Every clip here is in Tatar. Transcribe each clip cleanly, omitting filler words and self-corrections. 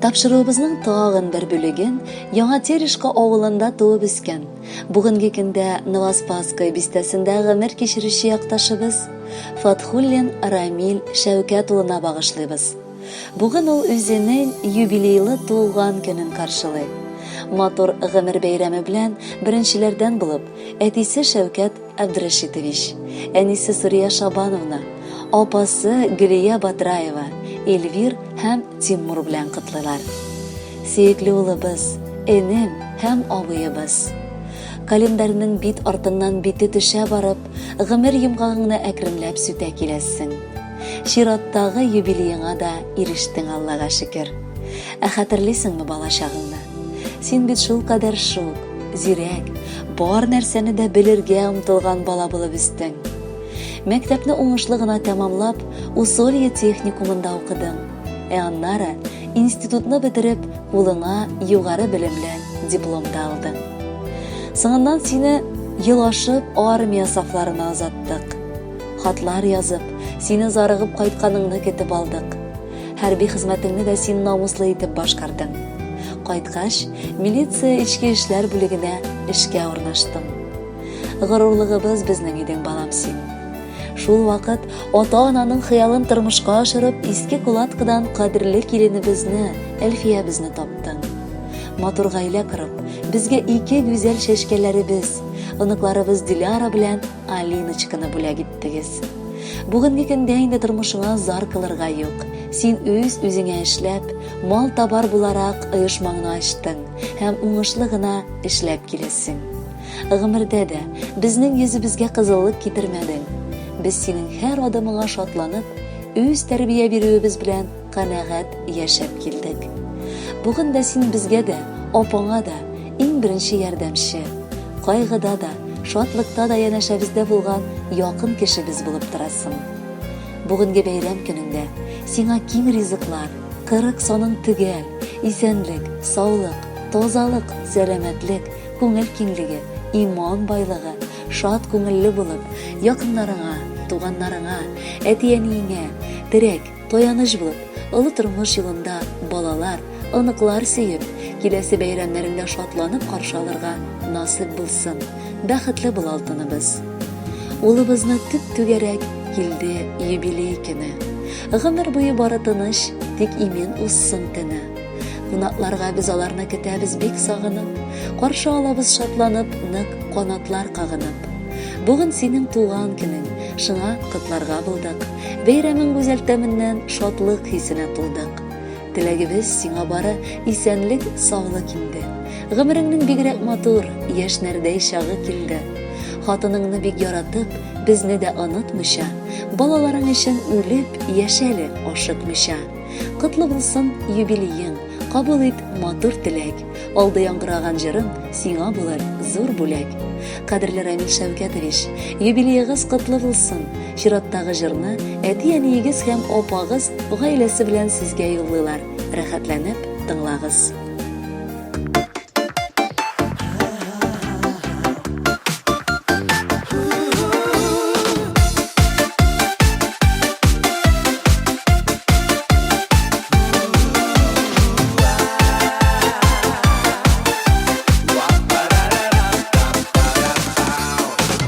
Тапшыруыбызның тагын бер бүлеген Яңа Терешка авылында туып үскән, бүгенге көндә Новоспасское бистәсендә гомер кичерүче якташыбыз Фатхуллин Рамил Шәүкәт улына багышлыйбыз. Бүген ул үзенең юбилейлы туган көнен каршылый. Матур гомер бәйрәме белән беренчеләрдән булып, әтисе Шәүкәт Абдрәшитович, әнисе Сурия Шабановна, апасы Гөлия Батраева, Эльвир һәм Тимур белән котлыйлар. Сөекле улыбыз, энем һәм абыебыз. Календарьның бит артыннан бите төшә барып, гомер йомгагыңны әкренләп сүтә киләсең. Чираттагы юбилееңа да ирештең, Аллага шөкер. Ә хәтерлисеңме балачагыңны? Син бит шулкадәр шук, зирәк, бар нәрсәне дә белергә омтылган бала булып үстең. Мәктәпне уңышлы гына тәмамлап, Усолье техникумында укыдың. Ә аннары институтны бетереп, кулыңа югары белемле диплом да алдың. Соңыннан сине елашып армия сафларына озаттык. Хатлар язып, сине зарыгып кайтканыңны көтеп алдык. Хәрби хезмәтеңне дә син намуслы итеп башкардың. Кайткач, милиция эчке эшләр бүлегенә эшкә урнаштың. Горурлыгыбыз безнең идең, балам син. Шул вакыт ата-ананың хыялын тормышка ашырып, Иске Кулаткадан кадерле киленебезне, Әлфиябезне таптың. Матур гаилә корып, безгә ике гүзәл чәчкәләребез, оныкларыбыз Диляра белән Алиночканы бүләк иттегез. Бүгенге көндә инде тормышыңа зар кылырга юк. Син үз үзеңә эшләп, мал табар буларак оешмаңны ачтың һәм уңышлы гына эшләп киләсең. Гомердә дә безнең йөзебезгә кызыллык китермәдең. Без синең һәр адымыңа шатланып, үз тәрбия бирүебез белән канәгать яшәп килдек. Бүген дә син безгә дә, апаңа да иң беренче ярдәмче. Кайгыда да, шатлыкта да янәшәбездә булган якын кешебез булып торасың. Бүгенге бәйрәм көнеңдә сиңа киң ризыклар, 40 саның төгәл, исәнлек, саулык, тазалык, сәламәтлек, күңел киңлеге, иман байлыгы, шат күңелле булып, якыннарыңа, туганнарыңа, әти-әниеңә терәк, Таяныч булып, олы тормыш юлында балалар, оныклар сөеп, киләсе бәйрәмнәреңдә шатланып каршы алырга насыйп булсын. Бәхетле бул, алтыныбыз. Улыбызны төп-түгәрәк килде юбилей көне. Гомер буе бары тыныч, тик имин узсын төне. Кунакларга без аларны көтәбез бик сагынып, каршы алабыз шатланып, нык канатлар кагынып. Бүген синең туган көнең, шуңа котларга булдык. Бәйрәмең гүзәл тәменнән шатлык хисенә тулдык. Теләгебез сиңа бары исәнлек, саулык инде. Гомереңнең бигрәк матур, яшьнәрдәй чагы килде. Хатыныңны бик яратып, безне дә онытмыйча, балаларың өчен үлеп, яшә әле ашыкмыйча. Котлы булсын юбилеең, кабул ит матур теләк. Алда яңгыраган җырым сиңа булыр зур бүләк. Кадерле Рамил Шәүкәтович, юбилеегыз котлы булсын. Чираттагы җырны әти-әниегез һәм апагыз гаиләсе белән сезгә юллыйлар. Рәхәтләнеп тыңлагыз.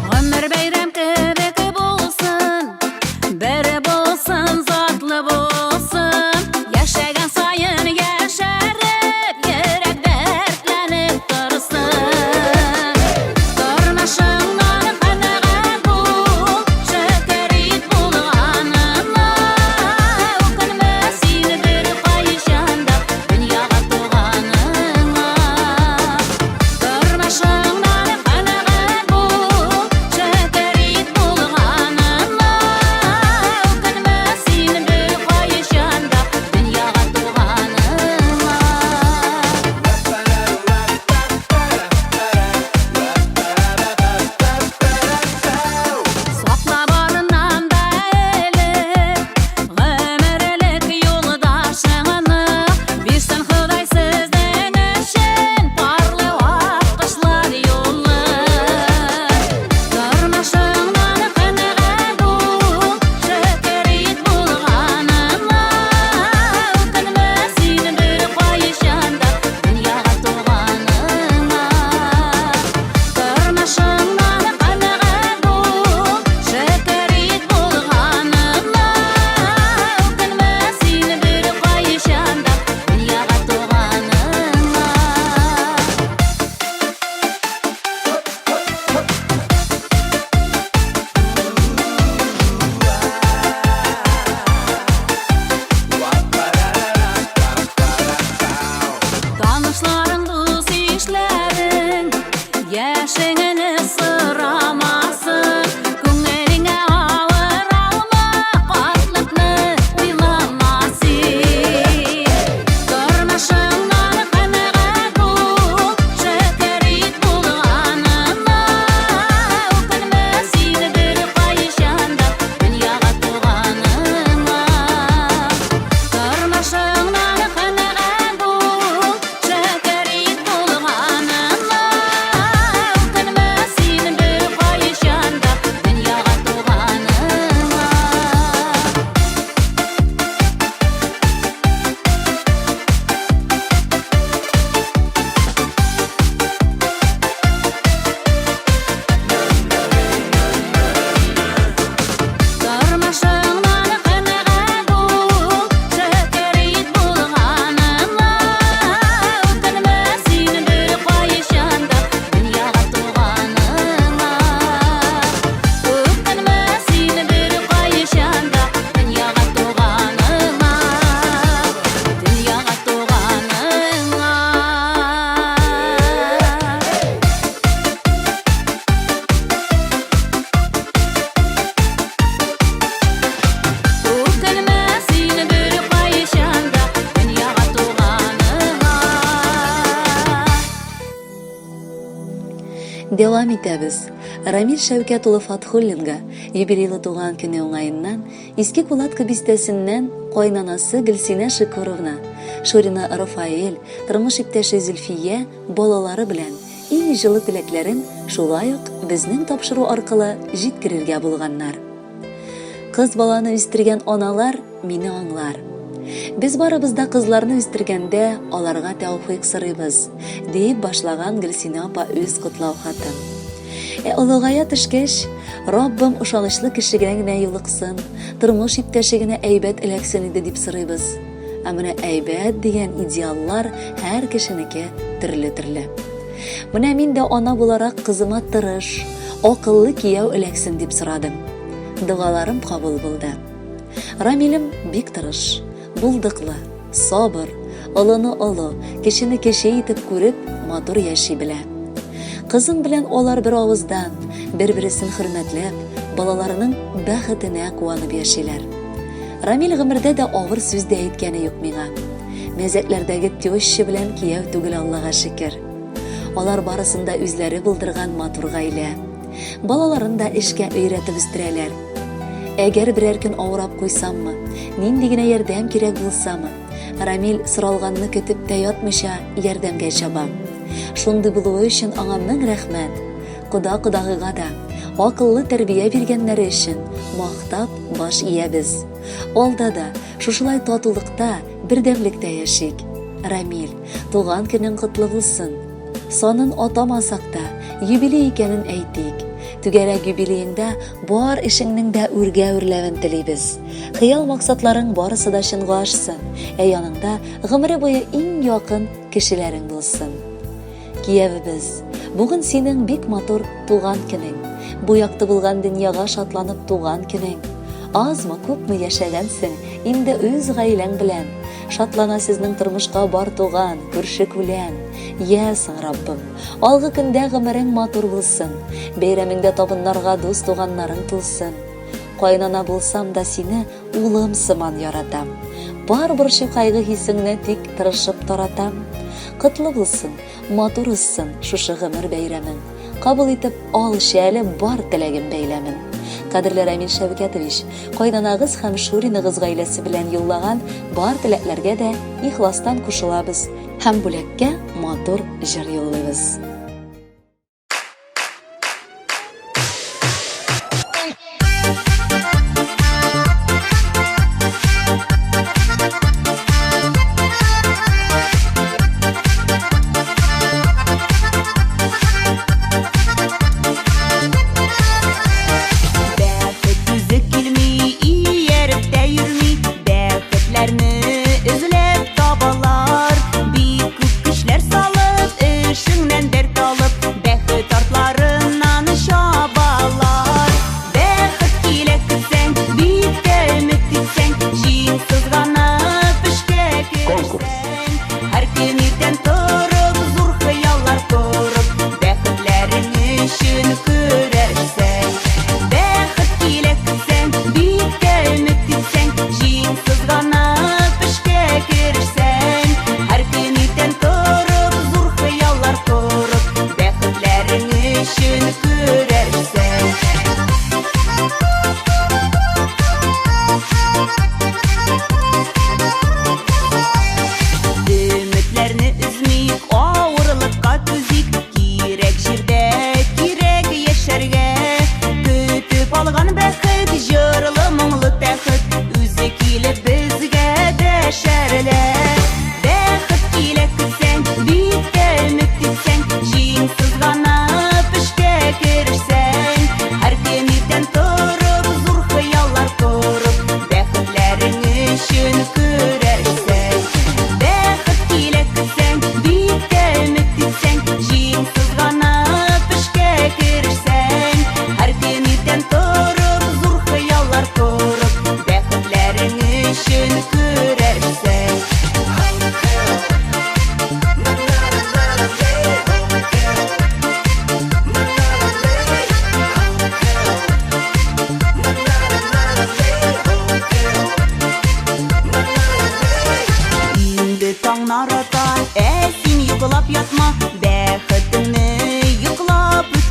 Гомер бәйрәм кебек булсын, бер булсын, затлы булсын. Яшәгән саен яшәреп, Дәвам итәбез. Рамил Шәүкәт улы Фатхуллинга юбилейлы туган көне уңаеннан Иске Кулатка бистәсеннән кайнанасы Гөлсинә Шикуровна, Шурина Рафаэль, тормыш иптәше Зөлфия балалары белән иң җылы теләкләрен шулай ук безнең тапшыру аркылы җиткерергә булганнар. Кыз баланы үстергән аналар мине аңлар. Без барыбыз да кызларны үстергәндә аларга тәүфыйк сорыйбыз, диеп башлаган Гөлсинә апа үз котлау хатын. Ә олыгая төшкәч, Раббым ышанычлы кешегә генә юлыксын, тормыш иптәше генә әйбәт эләксен иде дип сорыйбыз. Ә менә әйбәт дигән идеаллар һәр кешенеке төрле-төрле. Менә мин дә ана буларак кызыма тырыш, акыллы кияү эләксен дип сорадым. Догаларым кабул булды. Рамилем бик тырыш, булдыклы, сабыр, олыны олы, кечене кече итеп күреп, матур яши белә. Кызым белән алар бер авыздан, бер-бересен хөрмәтләп, балаларының бәхетенә куанып яшиләр. Рамил гомердә дә авыр сүз дә әйткәне юк миңа. Мәзәкләрдәге теща белән кияү түгел Аллага шөкер. Алар барысын да үзләре булдырган матур гаилә. Балаларын да эшкә өйрәтеп үстерәләр. Әгәр берәр көн авырап куйсаммы, нинди генә ярдәм кирәк булсамы, Рамил соралганны көтеп тә ятмыйча ярдәмгә чаба. Шундый булуы өчен аңа мең рәхмәт. Кода-кодагыйга да акыллы тәрбия биргәннәре өчен мактап баш иябез. Алда да шушылай татулыкта, бердәмлектә яшик. Рамил, туган көнең котлы булсын! Санын атамасак та, юбилей икәнен әйтик. Түгәрәк юбилееңда бар эшеңнең дә үргә үрләвен телибез. Хыял-максатларың барысы да чынга ашсын, ә яныңда гомере буе иң якын кешеләрең булсын. Киявебез, бүген синең бик матур туган көнең. Бу якты булган дөньяга шатланып туган көнең. Азмы, күпме яшәгәнсең инде үз гаиләң белән. Шатлана сезнең тормышка бар туган, күрше-күлән. Йә соң, Раббым, алгы көндә гомерең матур булсын. Бәйрәмеңдә табыннарга дус-туганнарың тулсын. Кайнана булсам да сине улым сыман яратам. Бар борчу-кайгы хисеңне тик тырышып таратам. Котлы булсын, матур узсын шушы гомер бәйрәмең. Кабул итеп алчы әле бар теләгем бәйләмен. Кадерле Рамил Шәүкәтович, кайнанагыз һәм Шуриныгыз гаиләсе белән юллаган бар теләкләргә дә ихластан кушылабыз һәм бүләккә матур җыр юллыйбыз. Бәхет үзе килми, ияреп тә йөрми, бәхетләрне эзләп табалар. Бик күп көчләр салып, эшеңнән дәрт алып, бәхет артларыннан чабалар. Бәхет килә көтсәң, бик тә өмет итсәң, җиң сызганып эшкә керешсәң, һәр көн иртән торып, зур хыяллар корып, бәхетләрең өчен көрәшсәң. Бәхет килә көтсәң, бик тә өмет итсәң, җиң сызганып эшкә керешсәң, һәр көн иртән торып, зур хыяллар корып, бәхетләрең өчен көрәшсәң. Өметләрне өзмик, авырлыкка түзик, кирәк җирдә кирәк яшәргә. Көтеп алган бәхет, җырлы моңлы тәхет, үзе килеп безгә дәшәрләр. Бәхет килә көтсәң, бик тә өмет итсәң, җиң сызганып эшкә керешсәң, һәр көн иртән торып, зур хыяллар корып, бәхетләрең өчен көрәшсәң. Бәхет килә көтсәң, бик тә өмет итсәң, җиң сызганып эшкә керешсәң, һәр көн иртән торып, зур хыяллар корып, бәхетләрең өчен көрәшсәң. Инде таңнар ата, ә син йоклап ятма, бәхетеңне йоклап үткәрмә.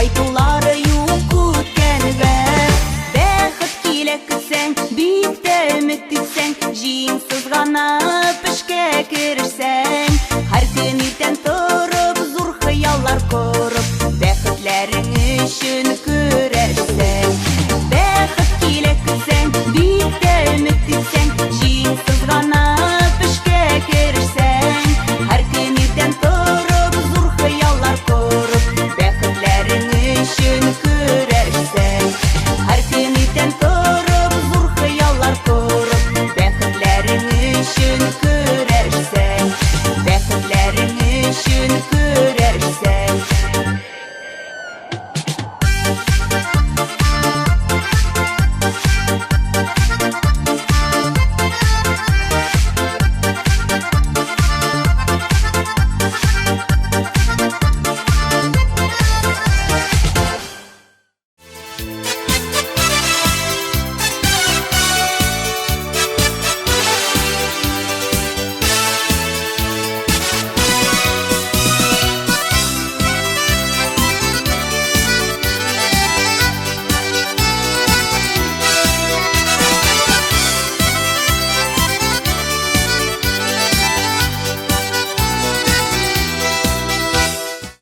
Кайтулары юк үткәнгә. Бәхет килә көтсәң, бик тә өмет итсәң, Җиң сызганып эшкә керешсәң. Һәр көн иртән торып, зур хыяллар корып, Бәхетләрең өчен көрәшсәң. Бәхет килә көтсәң, бик тә өмет итсәң.